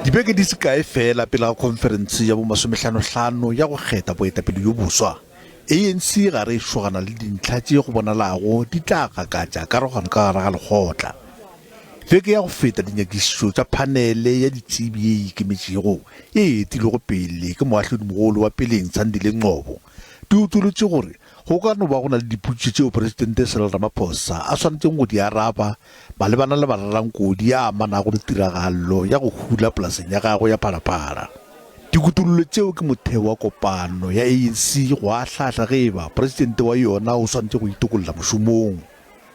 Dibeke di se kae feela pele ga khonferense ya bomasomehlanohlano ya go kgetha boetapele bjo boswa, ANC gare e šogana le dintlha tše go bonalago di tla gakatša karogano ka gare ga lekgotla. Beke ya go feta dinyakišišo tša phanele ya ditsebi ye e ikemetšego ye e etilwego pele ke moahlodimogolo wa peleng Sandile Ngcobo di utolotše gore go ka no ba go na le dipotšišo tšeo Presidente Cyril Ramaphosa a swanetšeng go di araba malebana le mararankodi a amanago le tiragalo ya go hula polaseng ya gagwe ya Phalaphala. Dikutollo tšeo ke motheo wa kopano ya ANC go ahlaahla ge e ba presidente wa yona o swanetše go itokolla mošomong.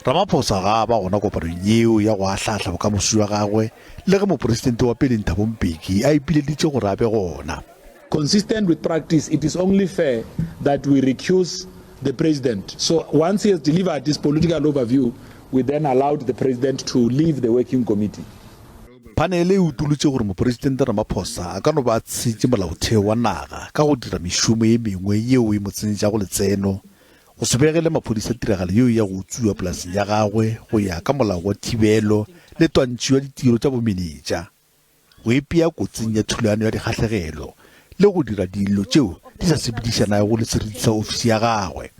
Ramaphosa ga a ba gona kopanong yeo ya go ahlaahla bokamoso bja gagwe le ge mopresidente wa peleng Thabo Mbeki a ipileditše gore a be gona. Consistent with practice, it is only fair that we recuse the president. So once he has delivered his political overview, we then allowed the president to leave the working committee. Phanele e utolotše gore Mopresidente Ramaphosa a ka no ba a tshetše molaotheo wa naga ka go dira mešomo ye mengwe yeo e mo tsenyetšago letseno, go se begele maphodisa tiragalo yeo ya go utswiwa polaseng ya gagwe go ya ka molao wa thibelo le twantšho ya ditiro tša bomenetša, go ipea kotsing ya thulano ya dikgahlegelo le go dira dilo tšeo di sa sepedišanago le seriti sa ofisi ya gagwe.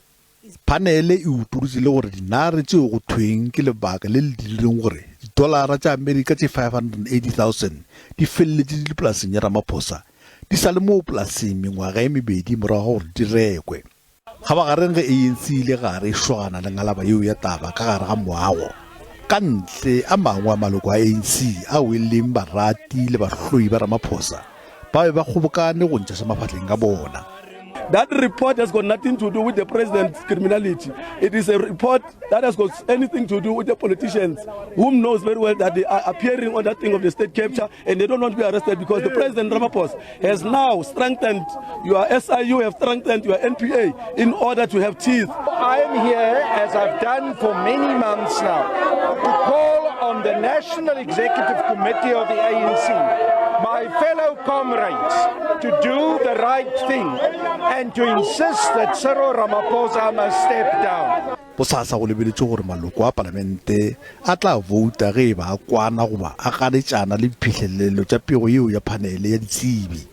Phanele e utolotše le gore dinare tšeo go thweng ke lebaka le le dirileng gore didolara tša Amerika tše 580,000 di feleletše di le polaseng ya Ramaphosa di sa le moo polaseng mengwaga e mebedi morago ga gore di rekwe. Kgabagareng ge ANC e ile gare e šogana le ngalaba yeo ya taba ka gare ga moago, ka ntle a mangwe a maloko a ANC ao e leng barati le bahloi ba Ramaphosa ba be ba kgobokane go ntšha sa mafahleng a bona. That report has got nothing to do with the president's criminality. It is a report that has got anything to do with the politicians whom knows very well that they are appearing on that thing of the state capture and they don't want to be arrested because the president Ramaphosa has now strengthened your SIU, have strengthened your NPA in order to have teeth. I am here, as I've done for many months now, to call on the National Executive Committee of the ANC, my fellow comrades, to do the right thing and to insist that Cyril Ramaphosa must step down. Bosasa go lebeletšwe gore maloko a palamente a tla bouta ge e ba a kwana goba a ganetšana le diphihlelelo tša pego yeo ya phanele ya ditsebi.